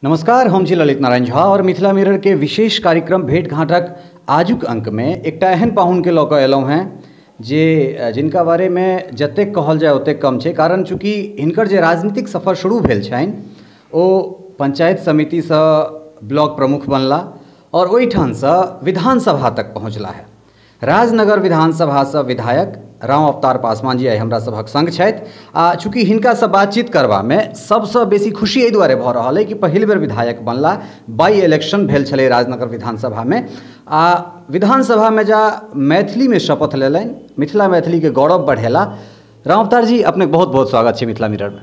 नमस्कार, हम छी ललित नारायण झा और मिथिला मिरर के विशेष कार्यक्रम भेंट घाटक आजुक अंक में एकटा एहन पाहुन के लऽ कऽ एलहुँ हेँ जे जिनका बारे में जतेक कहल जाय ओतेक कम छै। कारण चूँकि हिनकर जे राजनीतिक सफर शुरू भेल छनि ओ पंचायत समितिसँ ब्लॉक प्रमुख बनला और ओहिठामसँ विधानसभा तक पहुँचला है। राजनगर विधानसभासँ विधायक राम अवतार पासवान जी आइ हमरा सभक संग छथि आ चूँकि हिनकासँ बातचीत करबामे सबसँ बेसी खुशी एहि दुआरे भऽ रहल अइ कि पहिल बेर विधायक बनला। बाई इलेक्शन भेल छलै राजनगर विधानसभामे आ विधानसभामे जा मैथिलीमे शपथ लेलनि, मिथिला मैथिलीके गौरव बढ़ेला। राम अवतार जी, अपने बहुत बहुत स्वागत छै मिथिला मिररमे।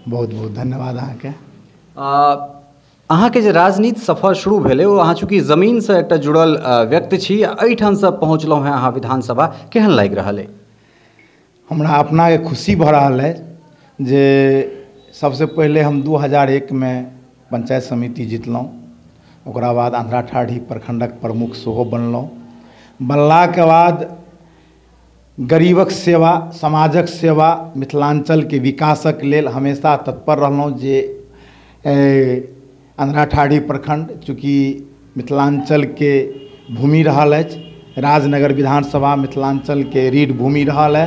बहुत बहुत धन्यवाद अहाँके। अहाँके जे राजनीति सफर शुरू भेलै ओ अहाँ चूँकि जमीनसँ एकटा जुड़ल व्यक्ति छी, एहिठामसँ पहुँचलहुँ हेँ अहाँ विधानसभा, केहन लागि रहल अइ? हमरा अपनाके खुशी भऽ रहल अइ जे सबसँ पहिले हम 2001 में पंचायत समिति जितलहुँ, ओकरा बाद अंधराठाढ़ी प्रखंडक प्रमुख सेहो बनलहुँ। बनलाके बाद गरीबक सेवा, समाजक सेवा, मिथिलाञ्चलके विकासक लेल हमेशा तत्पर रहलहुँ जे अंधराठाढ़ी प्रखंड चूँकि मिथिलाञ्चलके भूमि रहल अछि, राजनगर विधानसभा मिथिलाञ्चलके रीढ़ भूमि रहल है,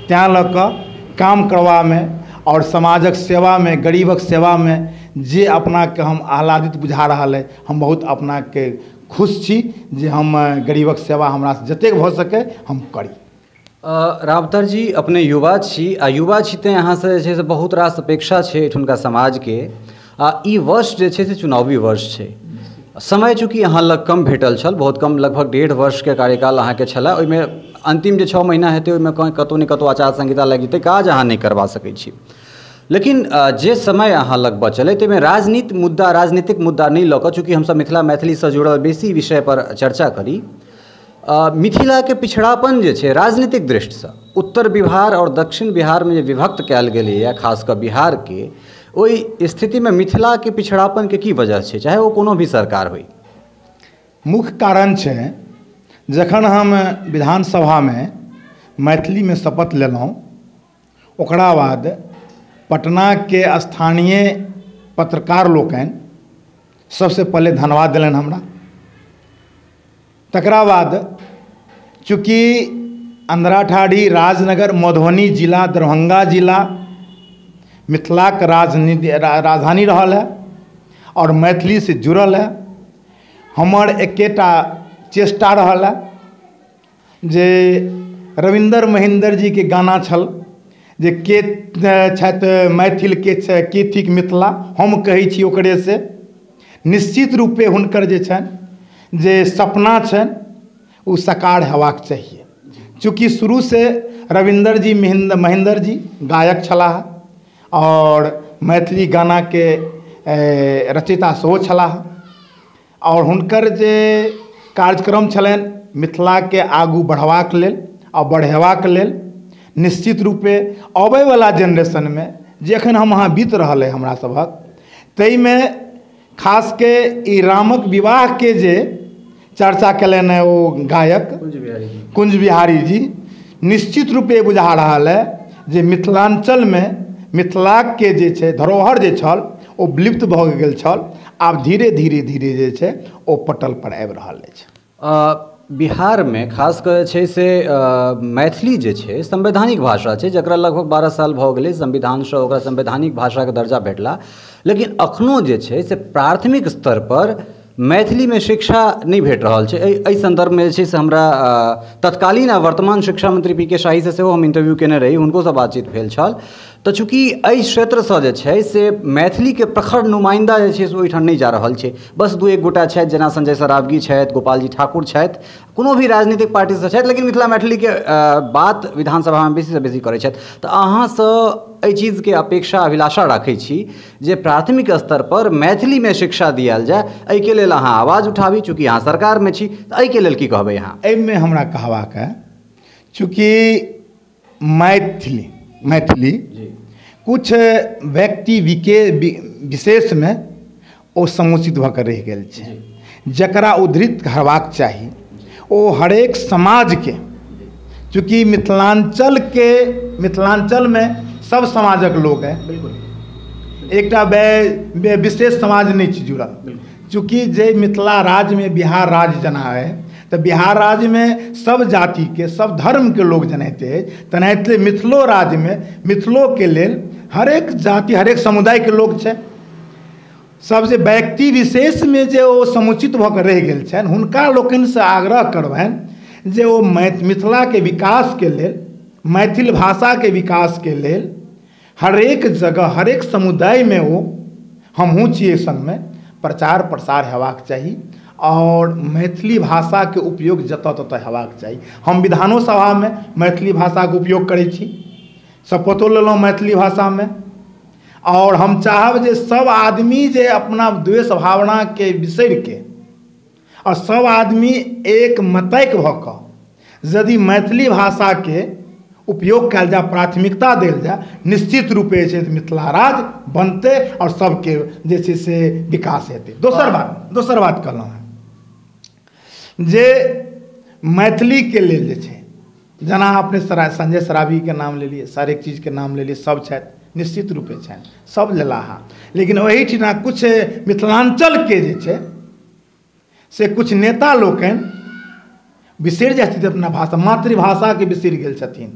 तैँ लऽ कऽ काम करबामे और समाजक सेवामे, गरीबक सेवामे जे अपनाके हम आह्लादित बुझा रहल है। हम बहुत अपनाके खुश छी जे हम गरीबक सेवा हमरासँ जतेक भऽ सकै हम करी। रामअवतार जी, अपने युवा छी आ युवा छी तेँ अहाँसँ जे छै से बहुत रास अपेक्षा छै एहिठुनका समाजके। आ ई वर्ष जे छै से चुनावी वर्ष छै। समय चूँकि अहाँ लग कम भेटल छल, बहुत कम, लगभग 1.5 वर्षके कार्यकाल अहाँके छलए, ओहिमे अन्तिम जे 6 महीना हेतै ओहिमे कतहु ने कतहु आचार संहिता लागि जेतै, काज अहाँ नहि करबा सकै छी। लेकिन जे समय अहाँ लग बचल अइ ताहिमे राजनीतिक मुद्दा नहि लऽ कऽ, चूँकि हमसभ मिथिला मैथिलीसँ जुड़ल बेसी विषयपर चर्चा करी, मिथिलाके पिछड़ापन जे छै राजनीतिक दृष्टिसँ उत्तर बिहार और दक्षिण बिहारमे जे विभक्त कयल गेलैए, खास कऽ बिहारके, ओहि स्थितिमे मिथिलाके पिछड़ापनके की वजह छै, चाहे ओ कोनो भी सरकार होइ? मुख्य कारण छै जखन हम विधानसभामे मैथिलीमे शपथ लेलहुँ ओकरा बाद पटनाके स्थानीय पत्रकार लोकनि सबसँ पहिले धन्यवाद देलनि हमरा। तकरा बाद चूँकि अंधराठाढ़ी, राजनगर, मधुबनी जिला, दरभंगा जिला मिथिलाक राजधानी रहल है और मैथिली से जुड़ल है, हमर एकेटा चेष्टा रहल है जे रविन्द्र महेंद्र जी के गाना छल जे के छथि मैथिल, के थिक मिथिला, हम कहै छी ओकरे से। निश्चित रूपे हुनकर जे छनि जे सपना छनि ओ साकार हेबाक चाहिए। चूँकि शुरूसँ रविन्द्र जी महेंद्र जी गायक छलाह और मैथिली गानाके रचयिता सेहो छलाह और हुनकर जे कार्यक्रम छलनि मिथिलाके आगू बढ़बाक लेल और बढ़ेबाक लेल, निश्चित रूपे अबैवला जेनरेशनमे जे एखन हम अहाँ बीत रहल है हमरा सभक, ताहिमे खासके ई रामक विवाहके जे चर्चा कयलनि है ओ गायक कुंज बिहारी जी, निश्चित रूपे बुझा रहल है जे मिथिलाञ्चलमे मिथिलाके जे छै धरोहर जे छल ओ विलुप्त भऽ गेल छल, आब धीरे धीरे धीरे जे छै ओ पटल पर आबि रहल अछि। बिहारमे खास कऽ जे छै से मैथिली जे छै संवैधानिक भाषा छै, जकरा लगभग 12 साल भऽ गेलै संविधानसँ ओकरा संवैधानिक भाषाके दर्जा भेटला, लेकिन अखनो जे छै से प्राथमिक स्तर पर मैथिलीमे शिक्षा नहि भेट रहल छै। एहि सन्दर्भमे जे छै से हमरा तत्कालीन आ वर्तमान शिक्षा मंत्री पी.के शाहीसँ सेहो हम इंटरव्यू केने रही, हुनकोसँ बातचीत भेल छल। तऽ चूँकि एहि क्षेत्रसँ जे छै से मैथिलीके प्रखर नुमाइन्दा जे छै से ओहिठाम नहि जा रहल छै, बस 2-1 गोटा छथि, जेना संजय सरावगी छथि, गोपालजी ठाकुर छथि, कोनो भी राजनीतिक पार्टीसँ छथि, लेकिन मिथिला मैथिलीके बात विधानसभामे बेसीसँ बेसी करै छथि। तऽ अहाँसँ एहि चीजके अपेक्षा अभिलाषा राखै छी जे प्राथमिक स्तर पर मैथिलीमे शिक्षा दियाल जाय, एहिके लेल अहाँ आवाज उठाबी, चूँकि अहाँ सरकारमे छी, तऽ एहिके लेल की कहबै अहाँ? एहिमे हमरा कहबाक है चूँकि मैथिली कुछ व्यक्ति विशेषमे ओ समुचित भऽ कऽ रहि गेल छै, जकरा उद्धृत करबाक चाही ओ हरेक समाजके, चूँकि मिथिलाञ्चलमे सब समाजक लोक है, बिल्कुल एकटा विशेष समाज नहि छी जुड़ल। चूँकि जे मिथिला राज्यमे बिहार राज्य जेना अइ तऽ बिहार राज्यमे सब जातिके सब धर्मके लोक जेनाहिते अछि तेनाहिते मिथिलो राज्यमे मिथिलोके लेल हरेक जाति हरेक समुदायके लोक छै। सब जे व्यक्ति विशेषमे जे ओ समुचित भऽ कऽ रहि गेल छनि हुनका लोकनिसँ आग्रह करबनि जे ओ मिथिलाके विकासके लेल, मैथिल भाषाके विकासके लेल हरेक जगह हरेक समुदायमे ओ हमहूँ छियै सङ्गमे प्रचार प्रसार हेबाक चाही आओर मैथिली भाषाके उपयोग जतऽ ततऽ हेबाक चाही। हम विधानो सभामे मैथिली भाषाके उपयोग करै छी, शपथो लेलहुँ मैथिली भाषामे, आओर हम चाहब जे सब आदमी जे अपना द्वेष भावनाके बिसरिके आओर सब आदमी एक मतैक भऽ कऽ यदि मैथिली भाषाके उपयोग कयल जाय, प्राथमिकता देल जाय, निश्चित रूपे जे छै मिथिला राज्य बनतै आओर सबके जे छै से विकास हेतै। दोसर बात कहलहुँ हेँ जे मैथिलीके लेल जे छै, जेना अपने संजय सरावगीके नाम लेलियै, हरेक चीजके नाम लेलियै, सब छथि, निश्चित रूपे छनि, सब लेला हँ, लेकिन ओहिठिना किछु मिथिलाञ्चलके जे छै से किछु नेता लोकनि बिसरि जाइ छथिन अपना भाषा, मातृभाषाके बिसरि गेल छथिन,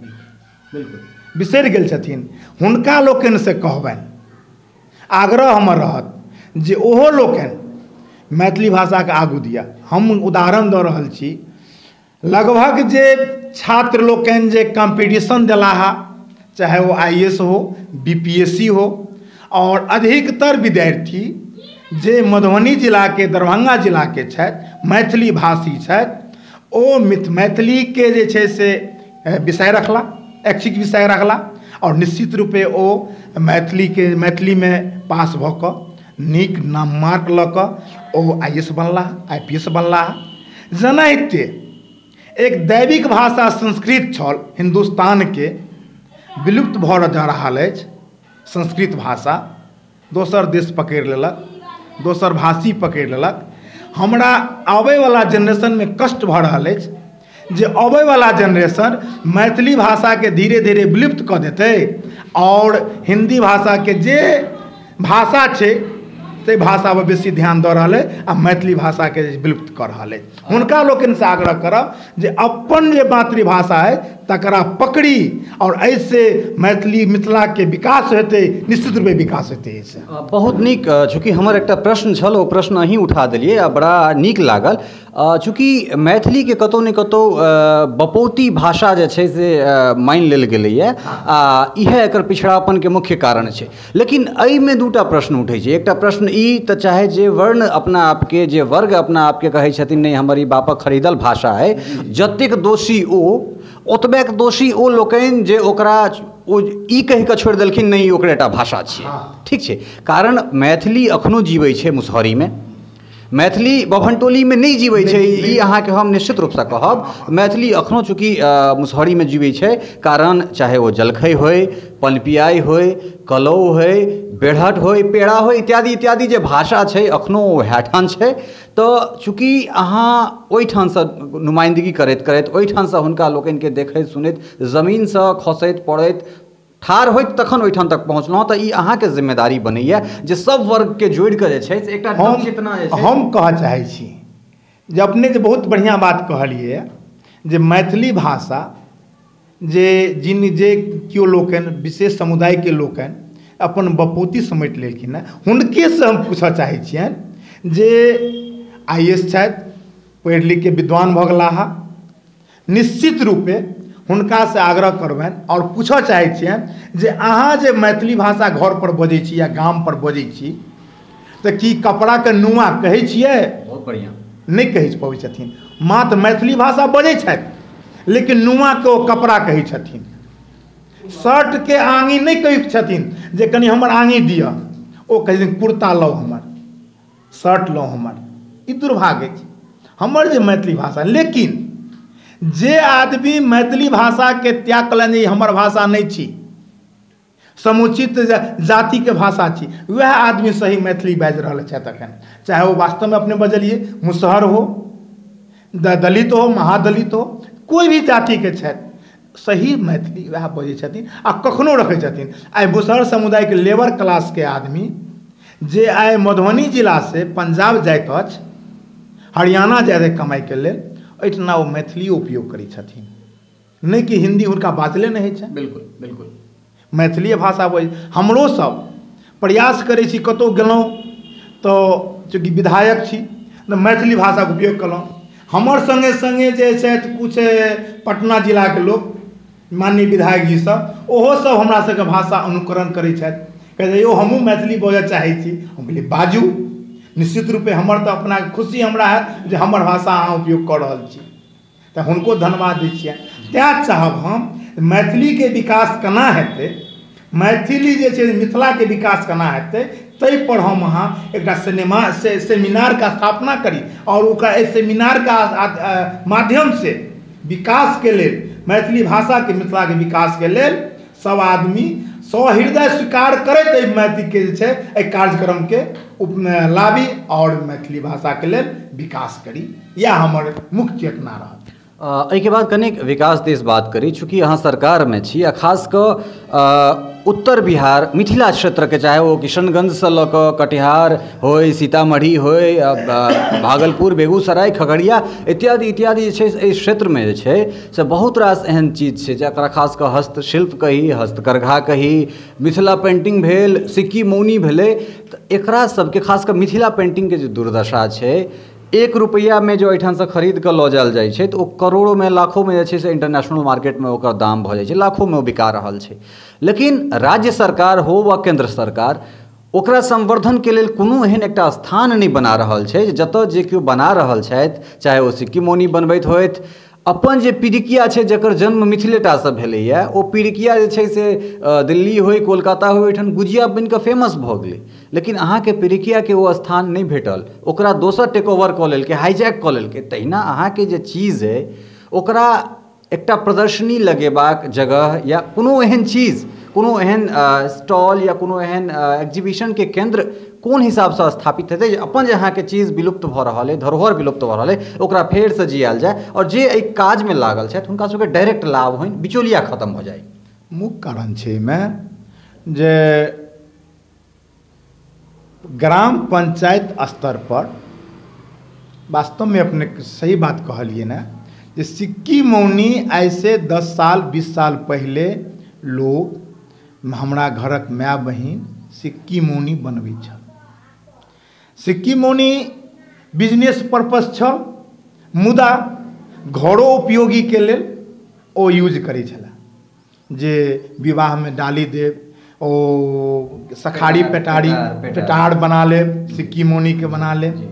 बिल्कुल बिसरि गेल छथिन। हुनका लोकनिसँ कहबनि, आग्रह हमर रहत जे ओहो लोकनि मैथिली भाषाके आगू दिअ। हम उदाहरण दऽ रहल छी, लगभग जे छात्र लोकनि जे कॉम्पिटिशन देलाह, चाहे ओ IAS हो, BPSC हो, और अधिकतर विद्यार्थी जे मधुबनी जिलाके, दरभंगा जिलाके छथि, मैथिली भाषी छथि, ओ मैथिलीके जे छै से विषय रखला, ऐच्छिक विषय रखला और निश्चित रूपे ओ मैथिलीके मैथिलीमे पास भऽ कऽ नीक नाम मार्क लऽ कऽ ओ IAS बनला, IPS बनला। जेनाहिते एक दैविक भाषा संस्कृत छल, हिन्दुस्तानके विलुप्त भऽ जा रहल अछि संस्कृत भाषा, दोसर देश पकड़ि लेलक, दोसर भाषी पकड़ि लेलक। हमरा आबैवला जेनरेशनमे कष्ट भऽ रहल अछि जे अबैवला जेनरेशन मैथिली भाषाके धीरे धीरे विलुप्त कऽ देतै आओर हिन्दी भाषाके जे भाषा छै ताहि भाषापर बेसी ध्यान दऽ रहल अइ आ मैथिली भाषाके विलुप्त कऽ रहल अछि। हुनका लोकनिसँ आग्रह करब जे अपन जे मातृभाषा अइ तकरा पकड़ी आओर एहिसँ मैथिली मिथिलाके विकास हेतै, निश्चित रूपे विकास हेतै एहिसँ। बहुत नीक। चूँकि हमर एकटा प्रश्न छल, ओ प्रश्न अहीं उठा देलियै आ बड़ा नीक लागल। चूँकि मैथिलीके कतहु ने कतहु बपौती भाषा जे छै से मानि लेल गेलैए आ इएह एकर पिछड़ापनके मुख्य कारण छै। लेकिन एहिमे दूटा प्रश्न उठै छै। एकटा प्रश्न ई तऽ चाहे जे वर्ण अपना आपके, जे वर्ग अपना आपके कहै छथिन नहि हमर ई बापक खरीदल भाषा अइ, जतेक दोषी ओ ओतबेक दोषी ओ लोकनि जे ओकरा ओ ई कहि कऽ छोड़ि देलखिन नहि ई ओकरे टा भाषा छियै। ठीक छै, कारण मैथिली एखनो जीबै छै मुसहरीमे, मैथिली बभनटोलीमे नहि जीबै छै, ई अहाँके हम निश्चित रूपसँ कहब। मैथिली एखनो चूँकि मुसहरीमे जीबै छै, कारण चाहे ओ जलखै होइ, पनपियाइ होइ, कलौ होइ, बेढ़ट होइ, पेड़ा होइ, इत्यादि इत्यादि जे भाषा छै एखनो वएह ठाम छै। तऽ चूँकि अहाँ ओहिठामसँ नुमाइन्दगी करैत करैत ओहिठामसँ हुनका लोकनिके देखैत सुनैत जमीनसँ खसैत पड़ैत ठाढ़ होइत तखन ओहिठाम तक पहुँचलहुँ, तऽ ई अहाँके जिम्मेदारी बनैया जे सब वर्गके जोड़ि कऽ जे छै से एकटा चेतना जे छै। हम कहऽ चाहै छी जे अपने जे बहुत बढ़िआँ बात कहलियै जे मैथिली भाषा जे जिन जे केओ लोकनि विशेष समुदायके लोकनि अपन बपौती समेटि लेलखिन हेँ, हुनकेसँ हम पूछऽ चाहै छियनि जे IAS छथि, पढ़ि लिखके विद्वान भऽ गेलाह, निश्चित रूपे हुनकासँ आग्रह करबनि आओर पूछऽ चाहै छियनि जे अहाँ जे मैथिली भाषा घरपर बजै छी या गामपर बजै छी तऽ की कपड़ाके नुआ कहै छियै? बहुत बढ़िआँ। नहि कहै पबै छथिन। मात्र मैथिली भाषा बजै छथि लेकिन नुआके ओ कपड़ा कहै छथिन, शर्टके आँगी नहि कहै छथिन जे कनि हमर आँगी दिअ, ओ कहै छथिन कुर्ता लौ हमर, शर्ट लौ हमर। ई दुर्भाग्य अछि हमर जे मैथिली भाषा। लेकिन जे आदमी मैथिली भाषाके त्याग कयलनि, हमर भाषा नहि छी, समुचित जातिके भाषा छी, वएह आदमी सही मैथिली बाजि रहल छथि एखन, चाहे ओ वास्तवमे अपने बजलियै मुसहर हो, दलित हो, महादलित हो, कोई भी जातिके छथि, सही मैथिली वएह बजै छथिन आ कखनो रखै छथिन। आइ मुसहर समुदायके लेबर क्लासके आदमी जे आइ मधुबनी जिलासँ पंजाब जाइत अछि, हरियाणा जाइत अछि कमाइके लेल, एहिठिना ओ मैथिली उपयोग करै छथिन, नहि कि हिन्दी हुनका बाजले नहि होइ छनि। बिल्कुल बिल्कुल मैथिलीए भाषा बजै। हमरो सब प्रयास करै छी, कतहु गेलहुँ तऽ चूँकि विधायक छी तऽ मैथिली भाषाके उपयोग कयलहुँ। हमर सङ्गे सङ्गे जे छथि किछु पटना जिलाके लोक माननीय विधायक जी सब, ओहो सब हमरा सबके भाषा अनुकरण करै छथि, कहै यौ हमहूँ मैथिली बजऽ चाहै छी। हम कहलियै बाजू, निश्चित रूपे हमर तऽ अपना खुशी हमरा हैत जे हमर भाषा अहाँ उपयोग कऽ रहल छी, तऽ हुनको धन्यवाद दै छियनि। तैँ चाहब हम मैथिलीके विकास केना हेतै, मैथिली जे छै मिथिलाके विकास केना हेतै, ताहिपर हम अहाँ एकटा सेमिनारके स्थापना करी आओर ओकरा एहि सेमिनारके माध्यमसँ विकासके लेल, मैथिली भाषाके मिथिलाके विकासके लेल सब आदमी सहृदय स्वीकार करैत एहि मैथिलीके जे छै एहि कार्यक्रमके लाबी आओर मैथिली भाषाके लेल विकास करी, इएह हमर मुख्य चेतना रहत। एहिके बाद कनेक विकास दिस बात करी, चूँकि अहाँ सरकारमे छी आ खास कऽ उत्तर बिहार मिथिला क्षेत्रके, चाहे ओ किशनगंजसँ लऽ कऽ कटिहार होइ, सीतामढ़ी होइ, भागलपुर, बेगूसराय, खगड़िया इत्यादि इत्यादि जे छै एहि क्षेत्रमे जे छै से बहुत रास एहन चीज छै जकरा खास कऽ हस्तशिल्प कही, हस्तकरघा कही, मिथिला पेन्टिंग भेल, सिक्की मौनी भेलै, तऽ एकरा सबके खास कऽ मिथिला पेन्टिंगके जे दुर्दशा छै, 1 रुपैआमे जो एहिठामसँ खरीद कऽ लऽ जायल जाइ छै तऽ ओ करोड़ोमे लाखोमे जे छै से इंटरनेशनल मार्केटमे ओकर दाम भऽ जाइ छै, लाखोमे ओ बिका रहल छै। लेकिन राज्य सरकार हो वा केंद्र सरकार ओकरा संवर्धनके लेल कोनो एहन एकटा स्थान नहि बना रहल छै जतऽ जे केओ बना रहल छथि, चाहे ओ सिक्की मौनी बनबैत होथि, अपन जे पिरिकिया छै जकर जन्म मिथिलेटासँ भेलैए, ओ पिरिकिया जे छै से दिल्ली होइ, कोलकाता होइ, ओहिठाम गुजिया बनिकऽ फेमस भऽ गेलै, लेकिन अहाँके पिरिकियाके ओ स्थान नहि भेटल, ओकरा दोसर टेक ओवर कऽ लेलकै, हाईजैक कऽ लेलकै। तहिना अहाँके जे चीज अइ ओकरा एकटा प्रदर्शनी लगेबाक जगह या कोनो एहन चीज, कोनो एहन स्टॉल या कोनो एहन एग्जीबिशनके केन्द्र कोन हिसाबसँ स्थापित हेतै जे अपन जे अहाँके चीज विलुप्त भऽ रहल अइ, धरोहर विलुप्त भऽ रहल अइ, ओकरा फेरसँ जियायल जाय आओर जे एहि काजमे लागल छथि हुनका सबके डायरेक्ट लाभ होइन, बिचौलिया खत्म भऽ जाय। मुख्य कारण छै एहिमे जे ग्राम पंचायत स्तर पर वास्तवमे अपने सही बात कहलिए ने जे सिक्की मौनी आइसँ 10 साल 20 साल पहिले लोक हमरा घरक माय बहिन सिक्की मौनी बनबै छल। सिक्की मौनी बिजनेस पर्पस छल, मुदा घरो उपयोगीके लेल ओ यूज करै छलै, जे विवाहमे डाली देब, ओ सखारी पेटारी पेटार बना लेब, सिक्की मौनीके बना लेब।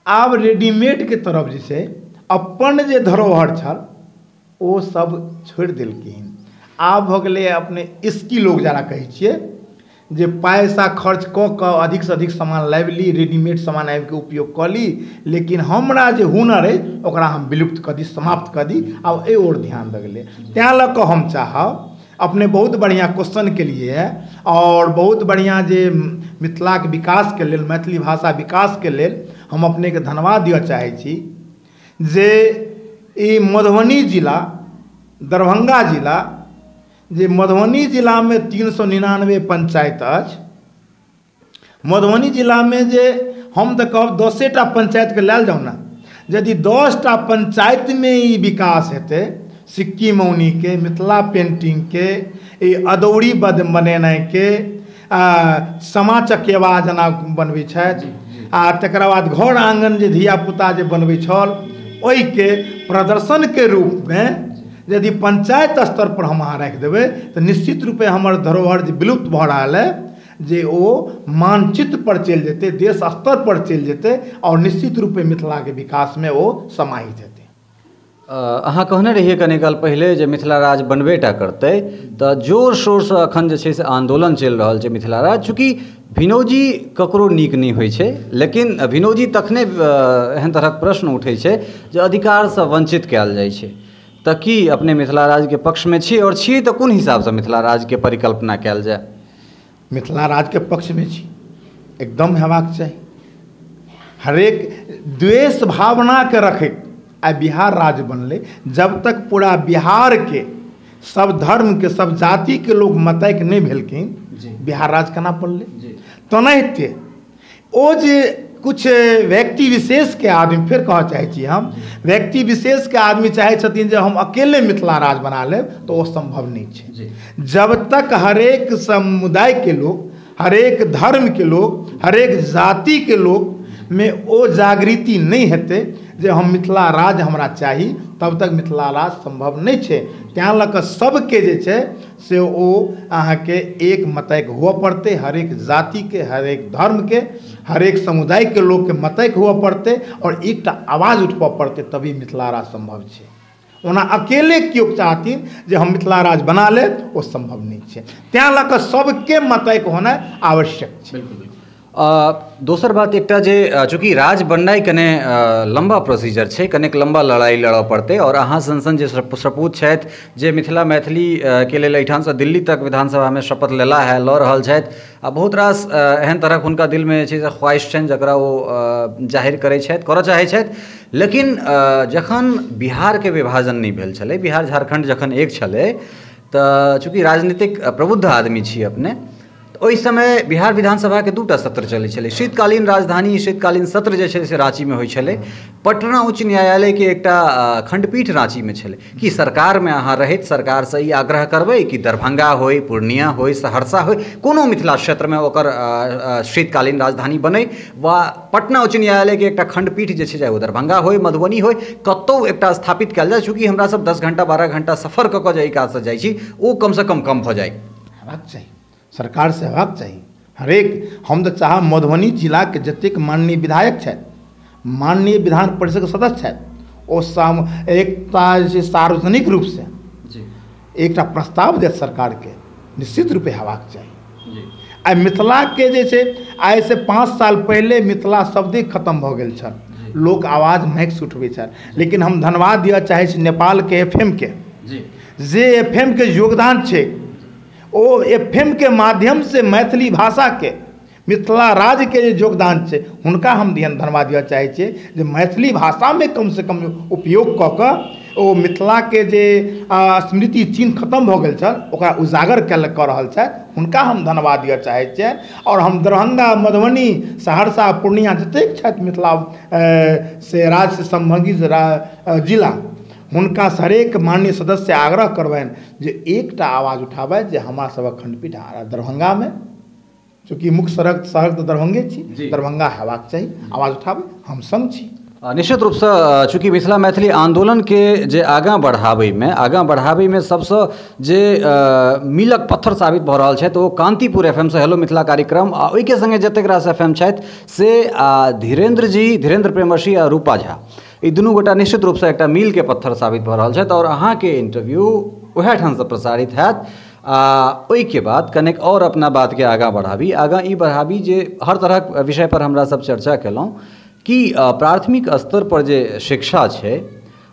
आब रेडीमेडके तरफ जे छै अपन जे धरोहर छल ओ सब छोड़ि देलखिन। आब भऽ गेलै अपने इसकी लोग जरा कहै छियै जे पैसा खर्च कऽ कऽ अधिकसँ अधिक सामान लाबि ली, रेडीमेड सामान आबिके उपयोग कऽ ली, लेकिन हमरा जे हुनर अइ ओकरा हम विलुप्त कऽ दी, समाप्त कऽ दी। आब एहि ओर ध्यान दऽ गेलै। तैँ लऽ कऽ हम चाहब, अपने बहुत बढ़िआँ क्वेश्चन केलिए और बहुत बढ़िआँ जे मिथिलाके विकासके लेल, मैथिली भाषा विकासके लेल हम अपनेके धन्यवाद दिअ चाहै छी जे ई मधुबनी जिला, दरभंगा जिला, जे मधुबनी जिलामे 399 पंचायत अछि, मधुबनी जिलामे जे हम तऽ कहब 10टा पंचायतके लेल जाउ ने, यदि 10टा पंचायतमे ई विकास हेतै सिक्की मौनीके, मिथिला पेंटिंगके, ई अदौरी बनेनाइके, सामा चकेवा जेना बनबै छथि, आ तकरा बाद घर आङ्गन जे धियापुता जे बनबै छल ओहिके प्रदर्शनके रूपमे यदि पंचायत स्तर पर हम अहाँ राखि देबै तऽ निश्चित रूपे हमर धरोहर जे विलुप्त भऽ रहल अइ जे ओ मानचित्र पर चलि जेतै, देश स्तर पर चलि जेतै आओर निश्चित रूपे मिथिलाके विकासमे ओ समाहित हेतै। अहाँ कहने रहियै कनी काल पहिले जे मिथिला राज्य बनबे टा करतै, तऽ जोर शोरसँ अखन जे छै से आन्दोलन चलि रहल छै मिथिला राज्य। चूँकि भिनौजी ककरो नीक नहि होइ छै, लेकिन भिनौजी तखने एहन तरहक प्रश्न उठै छै जे अधिकारसँ वञ्चित कयल जाइ छै। तऽ की अपने मिथिला राज्यके पक्षमे छी, आओर छी तऽ कोन हिसाबसँ मिथिला राज्यके परिकल्पना कयल जाय? मिथिला राज्यके पक्षमे छी, एकदम हेबाक चाही। हरेक द्वेष भावनाके रखैत आइ बिहार राज्य बनलै, जब तक पूरा बिहारके सब धर्मके सब जातिके लोक मतैक नहि भेलखिन, बिहार राज्य केना बनलै? तेनाहिते ओ जे कुछ व्यक्ति विशेषके आदमी, फेर कहऽ चाहै छी हम, व्यक्ति विशेषके आदमी चाहै छथिन जे हम अकेले मिथिला राज्य बना लेब, तऽ ओ सम्भव नहि छै। जब तक हरेक समुदायके लोक, हरेक धर्मके लोक, हरेक जातिके लोकमे ओ जागृति नहि हेतै जे हम मिथिला राज्य हमरा चाही, तब तक मिथिला राज्य सम्भव नहि छै। तैँ लऽ कऽ सबके जे छै से ओ अहाँके एक मतैक हुअ पड़तै, हरेक जातिके, हरेक धर्मके, हरेक समुदायके लोकके मतैक हुअ पड़तै आओर एकटा आवाज उठबऽ पड़तै, तभी मिथिला राज्य सम्भव छै। ओना अकेले केओ चाहथिन जे हम मिथिला राज्य बना लेब, ओ सम्भव नहि छै। तैँ लऽ कऽ सबके मतैक होनाइ आवश्यक छै। बिल्कुल बिल्कुल। दोसर बात एकटा जे चूँकि राज बननाइ कने लम्बा प्रोसीजर छै, कनेक लम्बा लड़ाइ लड़ऽ पड़तै, आओर अहाँ सन सन जे सपूत छथि जे मिथिला मैथिली के लेल एहिठामसँ दिल्ली तक विधानसभामे शपथ लेला है, लऽ रहल छथि, आ बहुत रास एहन तरहक हुनका दिलमे जे छै से ख्वाहिश छनि जकरा ओ जाहिर करै छथि, करऽ चाहै छथि। लेकिन जखन बिहारके विभाजन नहि भेल छलै, बिहार झारखण्ड जखन एक छलै, तऽ चूँकि राजनीतिक प्रबुद्ध आदमी छी अपने, ओहि समय बिहार विधानसभाके दूटा सत्र चलै छलै। शीतकालीन राजधानी, शीतकालीन सत्र जे छै से राँचीमे होइ छलै। पटना उच्च न्यायालयके एकटा खण्डपीठ राँचीमे छलै। कि सरकारमे अहाँ रहैत सरकारसँ ई आग्रह करबै कि दरभंगा होइ, पूर्णिया होइ, सहरसा होइ, कोनो मिथिला क्षेत्रमे ओकर शीतकालीन राजधानी बनै, वा पटना उच्च न्यायालयके एकटा खण्डपीठ जे छै, चाहे ओ दरभंगा होइ, मधुबनी होइ, कतहु एकटा स्थापित कयल जाय। चूँकि हमरा सब 10 घंटा 12 घंटा सफर कऽ कऽ जे एहि काजसँ जाइ छी, ओ कमसँ कम कम भऽ जाइ। हेबाक चाही, सरकार से हेबाक चाही। हरेक, हम तऽ चाहब मधुबनी जिलाके जतेक माननीय विधायक छथि, माननीय विधान परिषदके सदस्य छथि, ओ एकटा जे सार्वजनिक रूपसँ एकटा प्रस्ताव देत सरकारके, निश्चित रूपे हेबाक चाही। आइ मिथिलाके जे छै, आइसँ 5 साल पहिले मिथिला शब्दे खत्म भऽ गेल छल, लोक आवाज माइकसँ उठबै छल। लेकिन हम धन्यवाद दिअ चाहै छी नेपालके FM के, जे FM के योगदान छै, ओ FM के माध्यम से मैथिली भाषाके, मिथिला राज्यके जे योगदान छै, हुनका हम धन्यवाद दिअ चाहै छियै जे मैथिली भाषामे कमसँ कम उपयोग कऽ कऽ ओ मिथिलाके जे स्मृति चिन्ह खत्म भऽ गेल छल, ओकरा उजागर कऽ रहल छथि, हुनका हम धन्यवाद दिअ चाहै छियनि। आओर हम दरभंगा, मधुबनी, सहरसा, पूर्णिया जतेक छथि मिथिला से राज्यसँ सम्बन्धित जिला, हुनका हरेक माननीय सदस्य आग्रह करबनि जे एकटा आवाज उठाबै जे हमरा सभक खण्डपीठ दरभंगामे, चूँकि मुख्य सड़क शहर तऽ दरभंगे छी, दरभंगा हेबाक चाही, आवाज उठाबै, हम संग छी। निश्चित रूपसँ चूँकि मिथिला मैथिली आन्दोलनके जे आगाँ बढ़ाबैमे सबसँ जे मीलक पत्थर साबित भऽ रहल छथि ओ कान्तिपुर FM सँ हेलो मिथिला कार्यक्रम, आ ओहिके सङ्गे जतेक रास FM छथि से धीरेन्द्र जी, धीरेन्द्र प्रेमर्षि आ रूपा झा, ई दुनू गोटा निश्चित रूपसँ एकटा मीलके पत्थर साबित भऽ रहल छथि। आओर अहाँके इंटरव्यू उएह ठामसँ प्रसारित हैत। आ ओहिके बाद कनेक आओर अपना बातके आगाँ बढ़ाबी, आगाँ ई बढ़ाबी जे हर तरहक विषय पर हमरा सब चर्चा केलहुँ कि प्राथमिक स्तर पर जे शिक्षा छै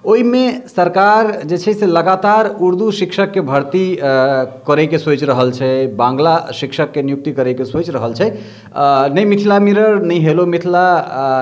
ओहिमे सरकार जे छै से लगातार उर्दू शिक्षकके भर्ती करैके सोचि रहल छै, बांग्ला शिक्षकके नियुक्ति करैके सोचि रहल छै। नहि मिथिला मिरर, नहि हेलो मिथिला,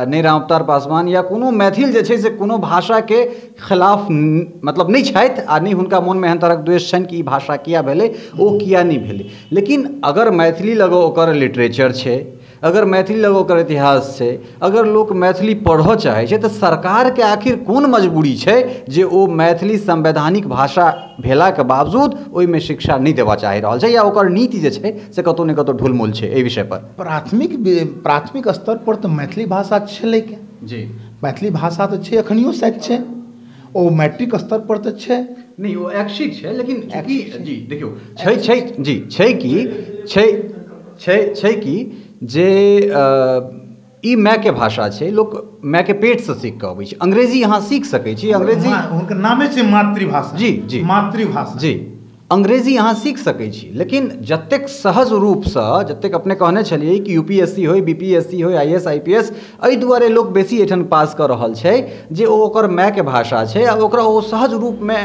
नहि रामअवतार पासवान या कोनो मैथिल जे छै से कोनो भाषाके खिलाफ मतलब नहि छथि, आ नहि हुनका मोनमे एहन तरहक द्वेष छनि कि ई भाषा किया भेलै, ओ किया नहि भेलै। लेकिन अगर मैथिली लग ओकर लिटरेचर छै, अगर मैथिली लग ओकर इतिहास छै, अगर लोक मैथिली पढ़ऽ चाहै छै, तऽ सरकारके आखिर कोन मजबूरी छै जे ओ मैथिली संवैधानिक भाषा भेलाके बावजूद ओहिमे शिक्षा नहि देबऽ चाहि रहल छै, या ओकर नीति जे छै से कतहु ने कतहु ढुलमुल छै एहि विषय पर? प्राथमिक स्तर पर तऽ मैथिली भाषा छलै के जी, मैथिली भाषा तऽ छै, एखनियो शायद छै, ओ मैट्रिक स्तर पर तऽ छै नहि, ओ ऐच्छिक छै। लेकिन जी देखियौ छै छै जी छै कि छै छै छै कि जे ई मायके भाषा छै, लोक मायके पेटसँ सीख कऽ अबै छै। अंग्रेजी अहाँ सीख सकै छी, अंग्रेजी हुनकर नामे छै मातृभाषा। जी जी, मातृभाषा जी, अंग्रेजी अहाँ सीख सकै छी, लेकिन जतेक सहज रूपसँ, जतेक अपने कहने छलियै कि UPSC होइ, BPSC होइ, IAS, IPS, एहि दुआरे लोक बेसी एहिठाम पास कऽ रहल छै जे ओ ओकर मायके भाषा छै आ ओकरा ओ सहज रूपमे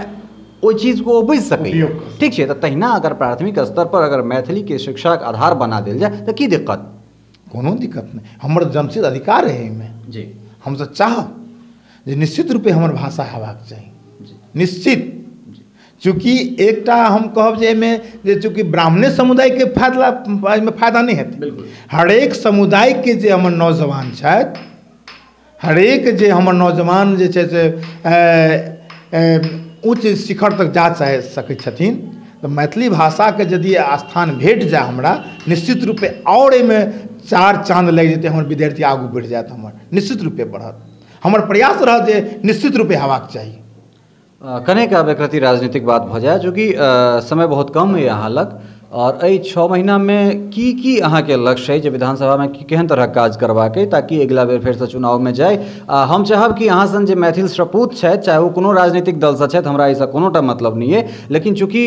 ओहि चीजके ओ बुझि सकैए। ठीक छै, तऽ तहिना अगर प्राथमिक स्तर पर अगर मैथिलीके शिक्षाके आधार बना देल जाय तऽ की दिक्कत? कोनो दिक्कत नहि, हमर जन्मसिद्ध अधिकार है एहिमे जी। हमसब चाहब जे निश्चित रूपे हमर भाषा हेबाक चाही, निश्चित। चूँकि एकटा हम कहब जे एहिमे जे चूँकि ब्राह्मणे समुदायके फायदा एहिमे फायदा नहि हेतै, हरेक समुदायके जे हमर नौजवान छथि, हरेक जे हमर नौजवान जे छै से उच्च शिखर तक जा चाहे सकै छथिन, तऽ मैथिली भाषाके यदि स्थान भेट जाय हमरा, निश्चित रूपे आओर एहिमे 4 चाँद लागि जेतै, हमर विद्यार्थी आगू बढ़ि जायत, हमर निश्चित रूपे बढ़त। हमर प्रयास रहत जे निश्चित रूपे हेबाक चाही। कनेक आब एक रति राजनीतिक बात भऽ जाय, चूँकि समय बहुत कम अइ अहाँ लग, और एहि 6 महीनामे की की अहाँके लक्ष्य अइ जे विधानसभामे केहन तरहक काज करबाक अइ ताकि अगिला बेर फेरसँ चुनावमे जाय। हम चाहब कि अहाँ सन जे मैथिल सपूत छथि, चाहे ओ कोनो राजनीतिक दलसँ छथि, हमरा एहिसँ कोनो टा मतलब नहि अइ, लेकिन चूँकि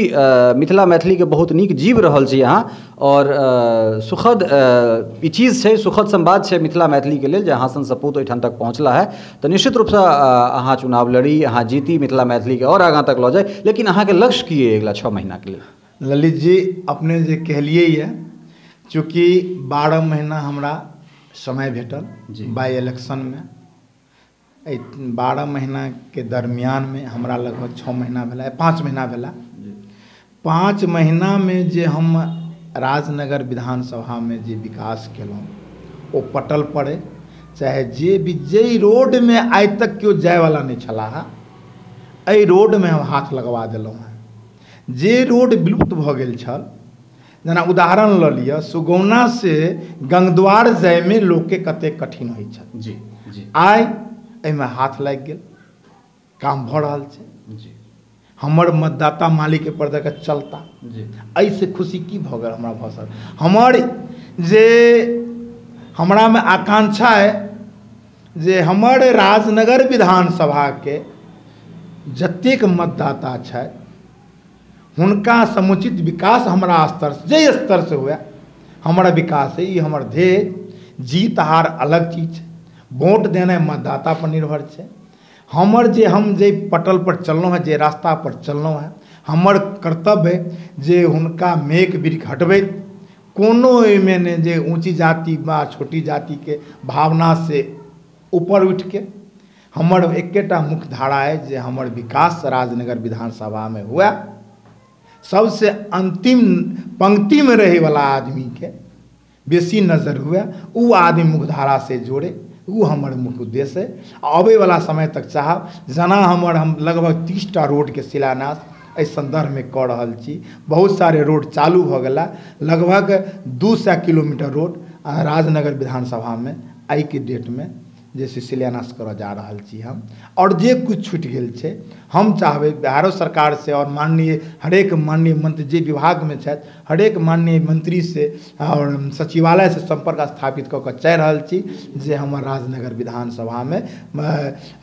मिथिला मैथिलीके बहुत नीक जीव रहल छी अहाँ, और सुखद ई चीज छै, सुखद संवाद छै मिथिला मैथिलीके लेल जे अहाँ सन सपूत ओहिठाम तक पहुँचला है, तऽ निश्चित रूपसँ अहाँ चुनाव लड़ी, अहाँ जीती, मिथिला मैथिलीके आओर आगाँ तक लऽ जाय। लेकिन अहाँके लक्ष्य की अइ अगिला 6 महीनाके लेल? ललित जी, अपने जे कहलिए ये, चूँकि 12 महीना हमरा समय भेटल बाई इलेक्शनमे, एहि 12 महीनाके दरमियानमे हमरा लगभग 6 महीना भेला, 5 महीना भेला। 5 महीनामे जे हम राजनगर विधानसभामे जे विकास केलहुँ ओ पटल पड़े, चाहे जे भी जाहि रोडमे आइ तक केओ जायवला नहि छलाह, एहि रोडमे हम हाथ लगवा देलहुँ हेँ। जे रोड विलुप्त भऽ गेल छल, जेना उदाहरण लऽ लिअ, सुगौना से गंगद्वार जायमे लोकके कतेक कठिन होइ छल। जी जी, आइ एहिमे हाथ लागि गेल, काम भऽ रहल छै जी। हमर मतदाता मालिकके पर दऽ कऽ चलता, एहिसँ खुशी की भऽ गेल हमरा भऽ सकल। हमर जे हमरामे आकांक्षा अइ जे हमर राजनगर विधानसभाके जतेक मतदाता छथि हुनका समुचित विकास हमरा स्तर से, जाहि स्तर से हुए हमारा विकास है, ई हमर ध्येय। जीत हार अलग चीज छै, वोट देनाइ मतदाता पर निर्भर छै। हमर जे हम जे पटल पर चललहुँ हेँ, जे रास्ता पर चललहुँ हेँ, हमर कर्तव्य है जे हुनका मेघ वृक्ष हटबैत कोनो एहिमे नहि जे ऊँची जाति बा छोटी जातिके भावना से ऊपर उठिके हमर एकेटा मुख्य धारा है जे हमर विकास राजनगर विधानसभामे हुए। सबसे अंतिम पंक्ति में रहे वाला आदमी के बेसी नजर हुए, वो आदमी मुख्यधारा से जोड़े, वो हमर मुख्य उद्देश्य है। आबे वाला समय तक चाहब जना हमर हम लगभग 30टा रोड के शिलान्यास एहि संदर्भ में कऽ रहल छी। बहुत सारे रोड चालू भऽ गेला, लगभग 200 किलोमीटर रोड राजनगर विधानसभा में आइ के डेट में जैसे शिलान्यास करऽ जा रहल छी हम। और जे कुछ छूटि गेल छै हम चाहबै बिहारो सरकार से और माननीय हरेक माननीय मंत्री जे विभागमे छथि, हरेक माननीय मंत्री से और सचिवालय से संपर्क स्थापित कऽ कऽ चाहि रहल छी जे हमर राजनगर विधानसभामे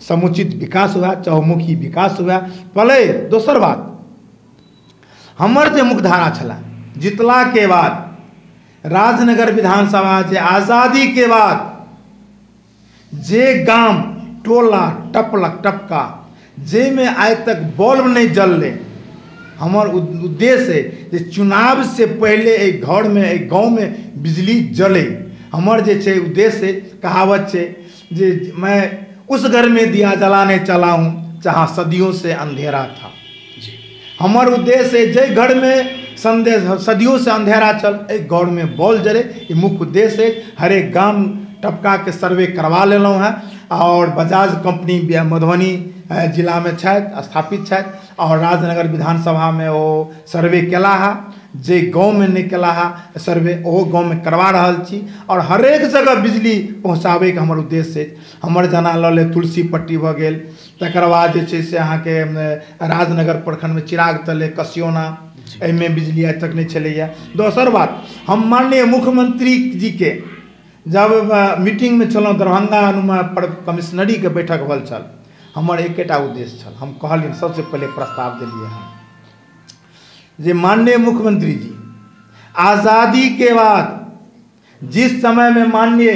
समुचित विकास हुए, चहुमुखी विकास हुए। पले दोसर बात, हमर जे मुख्यधारा छलै जितलाके बाद राजनगर विधानसभा जे आज़ादी के बाद जे गाम टोला टपलक टपका जाहिमे आइ तक बल्ब नहि जललै, हमर उद्देश्य है जे चुनाव से पहिले एहि घरमे एहि गाँवमे बिजली जले। हमर जे छै उद्देश्य है, कहावत छै जे मैं उस घर में दिया जलाने चला हूँ जहाँ सदियों से अंधेरा था। हमर उद्देश्य है जाहि घरमे संदेश सदियों से अंधेरा चल, एहि घरमे बल्ब जले, ई मुख्य उद्देश्य है। हरेक गाम टपका के सर्वे करवा लेलहुँ हेँ और बजाज कंपनी मधुबनी जिलामे छथि, स्थापित छथि और राजनगर विधानसभामे ओ सर्वे केला है, जे गाँवमे नहि केला है सर्वे ओहो गाँवमे करवा रहल छी और हरेक जगह बिजली पहुँचाबैके हमर उद्देश्य अछि। हमर जेना लऽ ले तुलसी पट्टी भऽ गेल, तकर बाद जे छै से अहाँके राजनगर प्रखंडमे चिराग तले कसियोना, एहिमे बिजली आइ तक नहि छलैए। दोसर बात, हम माननीय मुख्यमंत्री जीके जब मीटिंगमे छलहुँ दरभंगा पर कमिश्नरीके बैठक भेल छल, हमर एकेटा उद्देश्य छल, हम कहलियनि सबसे पहिले प्रस्ताव देलियै हम जे माननीय मुख्यमंत्री जी आज़ादी के बाद जिस समय में माननीय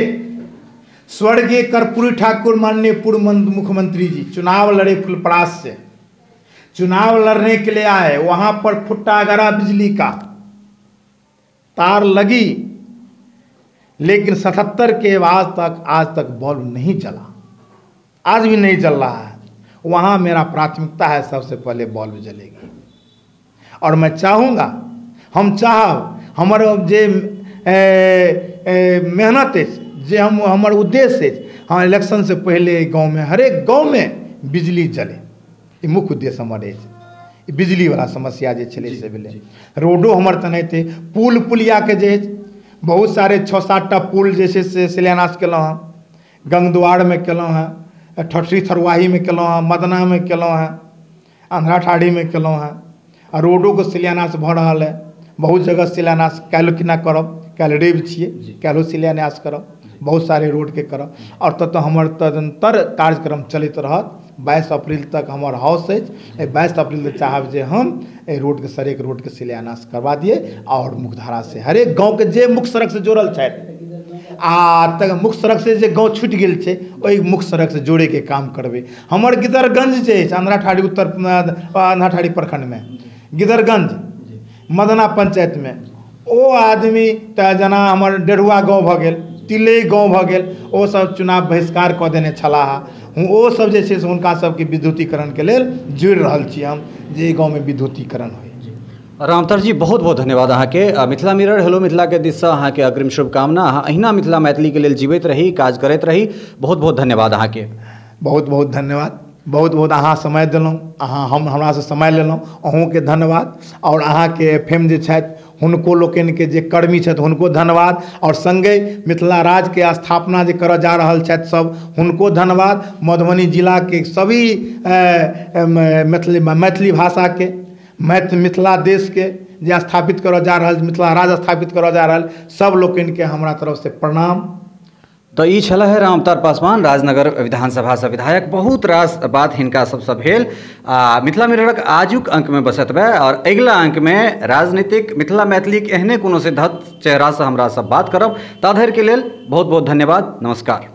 स्वर्गीय कर्पूरी ठाकुर माननीय पूर्व मुख्यमंत्री जी चुनाव लड़े फुलपरास से, चुनाव लड़ने के लिए आए, वहाँ पर फुट्टा गड़ा बिजली का तार लगी, लेकिन 77 के बाद तक आज तक बल्ब नहीं जला। आज भी नहीं जल रहा है, वहाँ मेरा प्राथमिकता है सबसे पहले बल्ब जलेगी। और मैं चाहूँगा, हम चाहब हमर जे मेहनत अछि, जे हम हमर उद्देश्य अछि, हाँ इलेक्शन से पहले गाँवमे हरेक गाँवमे बिजली जले, ई मुख्य उद्देश्य हमर अछि। बिजली वाला समस्या जे छलै से भेलै। रोडो हमर तेनाहिते पुल पुलियाके जे बहुत सारे 6-7टा पुल जे छै से शिलान्यास केलहुँ हँ, गंगद्वारमे केलहुँ हँ, ठठरी थरुआहीमे केलहुँ हँ, मदनामे केलहुँ हँ, अन्धराठाढ़ीमे केलहुँ हँ। आ रोडोके शिलान्यास भऽ रहल है, बहुत जगह शिलान्यास काल्हि केना करब, काल्हि रवि छियै, काल्हिओ शिलान्यास करब, बहुत सारे रोडके करब। आओर ततऽ हमर तदंतर कार्यक्रम चलैत रहत। 22 अप्रैल तक हमर हाउस अछि, एहि 22 अप्रैल तक चाहब जे हम एहि रोडके सड़क रोडके शिलान्यास करवा दियै और मुख्यधारा से हरेक गाँवके जे मुख्य सड़क से जोड़ल छथि आ तक मुख्य सड़क से जे गाँव छुटि गेल छै ओहि मुख्य सड़क से जोड़ैके काम करबै। हमर गिदरगंज जे अछि अन्धराठाढ़ी उत्तर अन्धराठाढ़ी प्रखंडमे गिदरगंज मदना पंचायतमे ओ आदमी तऽ जेना हमर डेढ़ुआ गाँव भऽ गेल, तिले गाँव भऽ गेल, ओ सब चुनाव बहिष्कार कऽ देने छलाह। ओ सब जे छै से हुनका सबके विद्युतीकरणके लेल जोड़ि रहल छी हम जे गाँवमे विद्युतीकरण होइ। रामअवतार जी बहुत बहुत धन्यवाद अहाँके। मिथिला मिरर हेलो मिथिला के दिससँ अहाँके अग्रिम शुभकामना। अहाँ अहिना मिथिला मैथिलीके लेल जीवैत रही, काज करैत रही। बहुत बहुत धन्यवाद अहाँके। बहुत बहुत धन्यवाद, बहुत बहुत अहाँ समय देलहुँ, अहाँ हम हमरासँ समय लेलहुँ, अहूँके धन्यवाद। और अहाँके एफ एम जे छथि हुनको लोकनिके जे कर्मी छथि हुनको धन्यवाद। और सङ्गे मिथिला राज्यके स्थापना जे करऽ जा रहल छथि सब हुनको धन्यवाद। मधुबनी जिलाके सभी मैथिली मैथिली भाषाके मिथिला देशके जे स्थापित करऽ जा रहल, मिथिला राज्य स्थापित करऽ जा रहल सब लोकनिके हमरा तरफसँ प्रणाम। तो ई छल है रामअवतार पासवान, राजनगर विधानसभा से विधायक। बहुत रास बात हिनका सबसँ भेल। आ मिथिला मिररक आजुक अंकमे बस एतबे, और अगिला अंकमे राजनीतिक मिथिला मैथिलीक एहने कोनो सिद्धत चेहरासँ हमरा सब बात करब। ता धरिके लेल बहुत बहुत धन्यवाद, नमस्कार।